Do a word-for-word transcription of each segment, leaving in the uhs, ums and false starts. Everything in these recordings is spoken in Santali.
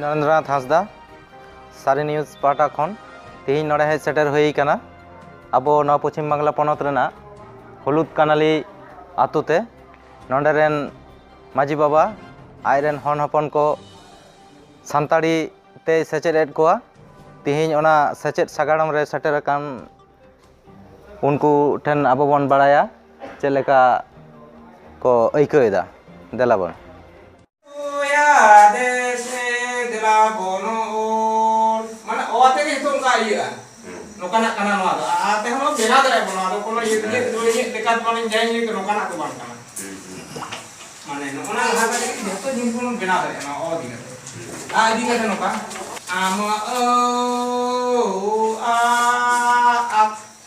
ᱱᱚᱨᱮᱱᱫᱨᱚᱱᱟᱛᱷ ᱦᱟᱸᱥᱫᱟ, ᱥᱟᱹᱨᱤ ᱱᱤᱭᱩᱡᱽ ᱯᱟᱦᱴᱟ ᱠᱷᱚᱱ᱾ ᱛᱮᱦᱮᱧ ᱱᱚᱰᱮ ᱦᱮᱡ ᱥᱮᱴᱮᱨ ᱦᱩᱭ ᱟᱠᱟᱱᱟ ᱟᱵᱚ ᱱᱚᱣᱟ ᱯᱚᱪᱷᱤᱢ ᱵᱟᱝᱞᱟ ᱯᱚᱱᱚᱛ ᱨᱮᱱᱟᱜ ᱦᱩᱞᱩᱫ ᱠᱟᱱᱟᱞᱤ ᱟᱛᱳ ᱛᱮ᱾ ᱱᱚᱰᱮ ᱨᱮᱱ ᱢᱟᱹᱡᱷᱤ ᱵᱟᱵᱟ ᱟᱡ ᱨᱮᱱ ᱦᱚᱱ ᱦᱚᱯᱚᱱ ᱠᱚ ᱥᱟᱱᱛᱟᱲᱤ ᱛᱮᱭ ᱥᱮᱪᱮᱫ ᱮᱫ ᱠᱚᱣᱟ᱾ ᱛᱮᱦᱮᱧ ᱚᱱᱟ ᱥᱮᱪᱮᱫ ᱥᱟᱜᱟᱲᱚᱢ ᱨᱮ ᱥᱮᱴᱮᱨ ᱟᱠᱟᱱ ᱩᱱᱠᱩ ᱴᱷᱮᱱ ᱟᱵᱚ ᱵᱚᱱ ᱵᱟᱲᱟᱭᱟ ᱪᱮᱫ ᱞᱮᱠᱟ ᱠᱚ ᱟᱹᱭᱠᱟᱹᱣ ᱮᱫᱟ᱾ ᱫᱮᱞᱟ ᱵᱚᱱ᱾ ᱚᱭᱟ ᱫᱮᱥᱮ ᱫᱮᱞᱟ ᱵᱚᱱ ᱚᱞ᱾ ᱢᱟᱱᱮ ᱚ ᱟᱛᱮ ᱜᱮ ᱱᱤᱛᱚᱜ ᱚᱱᱠᱟ ᱤᱭᱟᱹᱜᱼᱟ᱾ ᱦᱩᱸ᱾ ᱱᱚᱝᱠᱟᱱᱟᱜ ᱠᱟᱱᱟ ᱱᱚᱣᱟ ᱫᱚ᱾ ᱟ ᱟᱛᱮ ᱦᱚᱸ ᱵᱮᱱᱟᱣ ᱫᱟᱲᱮᱭᱟᱜᱼᱟ ᱵᱚᱱ᱾ ᱱᱚᱣᱟ ᱫᱚ ᱠᱳᱱᱳ ᱤᱭᱟᱹ, ᱦᱮᱸ᱾ ᱤᱭᱟᱹ, ᱤᱭᱟᱹ ᱞᱮᱠᱟ ᱫᱚ ᱵᱟᱹᱞᱤᱧ ᱡᱟᱭ ᱤᱭᱟᱹ ᱱᱚᱝᱠᱟᱱᱟᱜ ᱫᱚ ᱵᱟᱝ ᱠᱟᱱᱟ᱾ ᱦᱩᱸ, ᱦᱩᱸ᱾ ᱢᱟᱱᱮ ᱱᱚᱜᱼᱚ ᱱᱟ ᱞᱟᱦᱟ ᱠᱟᱛᱮ ᱜᱮ ᱡᱷᱚᱛᱚ ᱡᱤᱱᱤᱥ ᱵᱚᱱ ᱵᱮᱱᱟᱣ ᱫᱟᱲᱮᱭᱟᱜᱼᱟ ᱱᱚᱣᱟ ᱚ ᱤᱫᱤ ᱠᱟᱛᱮ᱾ ᱦᱩᱸ᱾ ᱟ ᱤᱫᱤ ᱠᱟᱛᱮ ᱱᱚᱝᱠᱟ᱾ ᱟᱢ ᱟᱹ ᱩ ᱟ ᱟ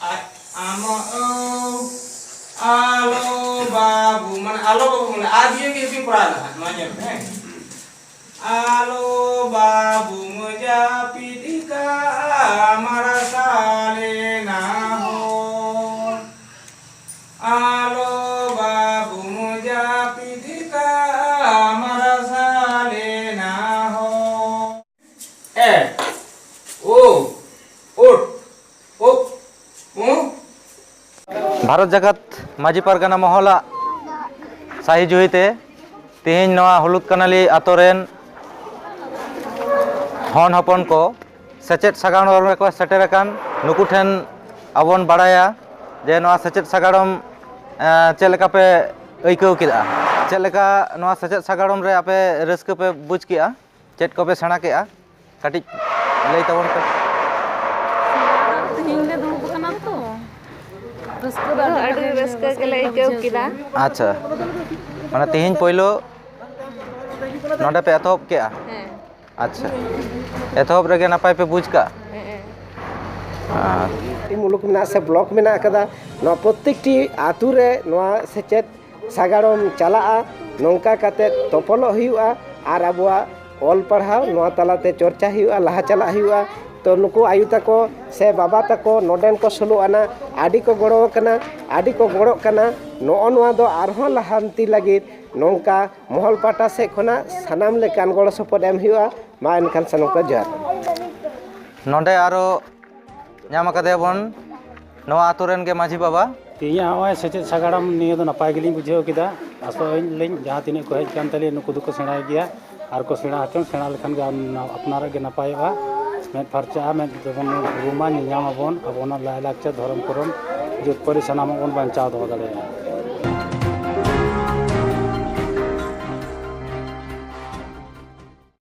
ᱟ ᱟᱢ ᱟᱹ ᱩ ᱟᱞᱚ ᱵᱟᱹᱵᱩ, ᱢᱟᱱᱮ ᱟᱞᱚ ᱵᱟᱹᱵᱩ, ᱢᱟᱱᱮ ᱟ ᱫᱤᱭᱮ ᱜᱮ ᱡᱩᱫᱤ ᱠᱚᱨᱟᱣ ᱞᱮᱠᱷᱟᱱ, ᱱᱚᱣᱟ ᱧᱮᱞ ᱯᱮ, ᱦᱮᱸ᱾ ᱟᱞᱚ ᱵᱟᱹᱵᱩᱢ ᱡᱟᱹᱯᱤᱫ ᱠᱟᱜᱼᱟ ᱢᱟᱨᱥᱟᱞᱮᱱᱟ ᱦᱚᱨ᱾ ᱟᱞᱚ ᱵᱟᱹᱵᱩᱢ ᱡᱟᱹᱯᱤᱫ ᱠᱟᱜᱼᱟ ᱢᱟᱨᱥᱟᱞᱮᱱᱟ ᱦᱚᱨ᱾ ᱮ, ᱳ, ᱳᱴ, ᱳᱯ, ᱳ᱾ ᱵᱷᱟᱨᱚᱛ ᱡᱟᱠᱟᱛ ᱢᱟᱹᱡᱷᱤ ᱯᱟᱨᱜᱟᱱᱟ ᱢᱚᱦᱚᱞᱟᱜ ᱥᱟᱹᱦᱤ ᱡᱩᱦᱤᱛᱮ ᱛᱮᱦᱮᱧ ᱱᱚᱣᱟ ᱦᱩᱞᱩᱫ ᱠᱟᱱᱟᱞᱤ ᱟᱛᱳ ᱨᱮᱱ ᱦᱚᱱ ᱦᱚᱯᱚᱱ ᱠᱚ ᱥᱮᱪᱮᱫ ᱥᱟᱜᱟᱲᱚᱢ ᱨᱮᱠᱚ ᱥᱮᱴᱮᱨ ᱟᱠᱟᱱ ᱱᱩᱠᱩ ᱴᱷᱮᱱ ᱟᱵᱚ ᱵᱚᱱ ᱵᱟᱲᱟᱭᱟ ᱡᱮ ᱱᱚᱣᱟ ᱥᱮᱪᱮᱫ ᱥᱟᱜᱟᱲᱚᱢ, ᱮᱸ, ᱪᱮᱫ ᱞᱮᱠᱟ ᱯᱮ ᱟᱹᱭᱠᱟᱹᱣ ᱠᱮᱫᱟ? ᱪᱮᱫ ᱞᱮᱠᱟ ᱱᱚᱣᱟ ᱥᱮᱪᱮᱫ ᱥᱟᱜᱟᱲᱚᱢ ᱨᱮ ᱟᱯᱮ ᱨᱟᱹᱥᱠᱟᱹ ᱯᱮ ᱵᱩᱡᱽ ᱠᱮᱫᱟ? ᱪᱮᱫ ᱠᱚᱯᱮ ᱥᱮᱬᱟ ᱠᱮᱫᱟ? ᱠᱟᱹᱴᱤᱡ ᱞᱟᱹᱭ ᱛᱟᱵᱚᱱ ᱯᱮ᱾ ᱛᱮᱦᱮᱧ ᱞᱮ ᱫᱩᱲᱩᱵ ᱟᱠᱟᱱᱟ ᱛᱚ, ᱨᱟᱹᱥᱠᱟᱹ ᱫᱚ ᱟᱹᱰᱤ ᱨᱟᱹᱥᱠᱟᱹ ᱜᱮᱞᱮ ᱟᱹᱭᱠᱟᱹᱣ ᱠᱮᱫᱟ᱾ ᱟᱪᱪᱷᱟ, ᱢᱟᱱᱮ ᱛᱮᱦᱮᱧ ᱯᱳᱭᱞᱳ ᱱᱚᱰᱮ ᱯᱮ ᱮᱛᱚᱦᱚᱵ ᱠᱮᱫᱟ? ᱦᱮᱸ᱾ ᱟᱪᱪᱷᱟ, ᱮᱛᱚᱦᱚᱵ ᱨᱮᱜᱮ ᱱᱟᱯᱟᱭ ᱯᱮ ᱵᱩᱡᱽ ᱠᱟᱜᱼᱟ? ᱦᱮᱸ᱾ ᱟᱨ ᱢᱩᱞᱩᱠ ᱢᱮᱱᱟᱜᱼᱟ ᱥᱮ ᱵᱞᱚᱠ ᱢᱮᱱᱟᱜ ᱟᱠᱟᱫᱟ, ᱱᱚᱣᱟ ᱯᱨᱚᱛᱮᱠᱴᱤ ᱟᱛᱳ ᱨᱮ ᱱᱚᱣᱟ ᱥᱮᱪᱮᱫ ᱥᱟᱜᱟᱲᱚᱢ ᱪᱟᱞᱟᱜᱼᱟ, ᱱᱚᱝᱠᱟ ᱠᱟᱛᱮ ᱛᱚᱯᱚᱞᱚᱜ ᱦᱩᱭᱩᱜᱼᱟ ᱟᱨ ᱟᱵᱚᱣᱟᱜ ᱚᱞ ᱯᱟᱲᱦᱟᱣ ᱱᱚᱣᱟ ᱛᱟᱞᱟᱛᱮ ᱪᱚᱨᱪᱟ ᱦᱩᱭᱩᱜᱼᱟ, ᱞᱟᱦᱟ ᱪᱟᱞᱟᱜ ᱦᱩᱭᱩᱜᱼᱟ᱾ ᱛᱚ ᱱᱩᱠᱩ ᱟᱭᱳ ᱛᱟᱠᱚ ᱥᱮ ᱵᱟᱵᱟ ᱛᱟᱠᱚ ᱱᱚᱰᱮᱱ ᱠᱚ ᱥᱳᱞᱳ ᱟᱱᱟ ᱟᱹᱰᱤ ᱠᱚ ᱜᱚᱲᱚ ᱟᱠᱟᱱᱟ, ᱟᱹᱰᱤ ᱠᱚ ᱜᱚᱲᱚᱜ ᱠᱟᱱᱟ᱾ ᱱᱚᱜᱼᱚ ᱱᱚᱣᱟ ᱫᱚ ᱟᱨᱦᱚᱸ ᱞᱟᱦᱟᱱᱛᱤ ᱞᱟᱹᱜᱤᱫ ᱱᱚᱝᱠᱟ ᱢᱚᱦᱚᱞ ᱯᱟᱦᱴᱟ ᱥᱮᱫ ᱠᱷᱚᱱᱟᱜ ᱥᱟᱱᱟᱢ ᱞᱮᱠᱟᱱ ᱜᱚᱲᱚ ᱥᱚᱯᱚᱦᱚᱫ ᱮᱢ ᱦᱩᱭᱩᱜᱼᱟ᱾ ᱢᱟ ᱮᱱᱠᱷᱟᱱ ᱥᱟᱱᱟᱢ ᱠᱚ ᱡᱚᱦᱟᱨ᱾ ᱱᱚᱰᱮ ᱟᱨᱚ ᱧᱟᱢ ᱟᱠᱟᱫᱮᱭᱟ ᱵᱚᱱ ᱱᱚᱣᱟ ᱟᱛᱳ ᱨᱮᱱ ᱜᱮ ᱢᱟᱹᱡᱷᱤ ᱵᱟᱵᱟ᱾ ᱛᱮᱦᱮᱧᱟᱜ ᱱᱚᱜᱼᱚᱭ ᱥᱮᱪᱮᱫ ᱥᱟᱜᱟᱲᱚᱢ ᱱᱤᱭᱟᱹ ᱫᱚ ᱱᱟᱯᱟᱭ ᱜᱮᱞᱤᱧ ᱵᱩᱡᱷᱟᱹᱣ ᱠᱮᱫᱟ᱾ ᱟᱥᱚᱜ ᱟᱹᱧ ᱞᱤᱧ ᱡᱟᱦᱟᱸ ᱛᱤᱱᱟᱹᱜ ᱠᱚ ᱦᱮᱡ ᱟᱠᱟᱱ ᱛᱟᱞᱮᱭᱟ ᱱᱩᱠᱩ ᱫᱚᱠᱚ ᱥᱮᱬᱟᱭ ᱜᱮᱭᱟ, ᱟᱨ ᱠᱚ ᱥᱮᱬᱟ ᱦᱚᱪᱚᱱ᱾ ᱥᱮᱬᱟ ᱞᱮᱠᱷᱟᱱ ᱜᱮ ᱟᱯᱱᱟᱨᱟᱜ ᱜᱮ ᱱᱟᱯᱟᱭᱚᱜᱼᱟ, ᱢᱮᱫ ᱯᱷᱟᱨᱪᱟᱜᱼᱟ, ᱢᱮᱫ ᱫᱚᱵᱚᱱ ᱩᱨᱩᱢᱟ, ᱧᱮᱧᱟᱢ ᱟᱵᱚᱱ, ᱟᱵᱚᱱᱟᱜ ᱞᱟᱭᱼᱞᱟᱠᱪᱟᱨ, ᱫᱷᱚᱨᱚᱢ ᱠᱚᱨᱚᱢ, ᱡᱟᱹᱛ ᱯᱟᱹᱨᱤᱥ ᱥᱟᱱᱟᱢᱟᱜ ᱵᱚᱱ ᱵᱟᱧᱪᱟᱣ ᱫᱚᱦᱚ ᱫᱟᱲᱮᱭᱟᱜᱼᱟ᱾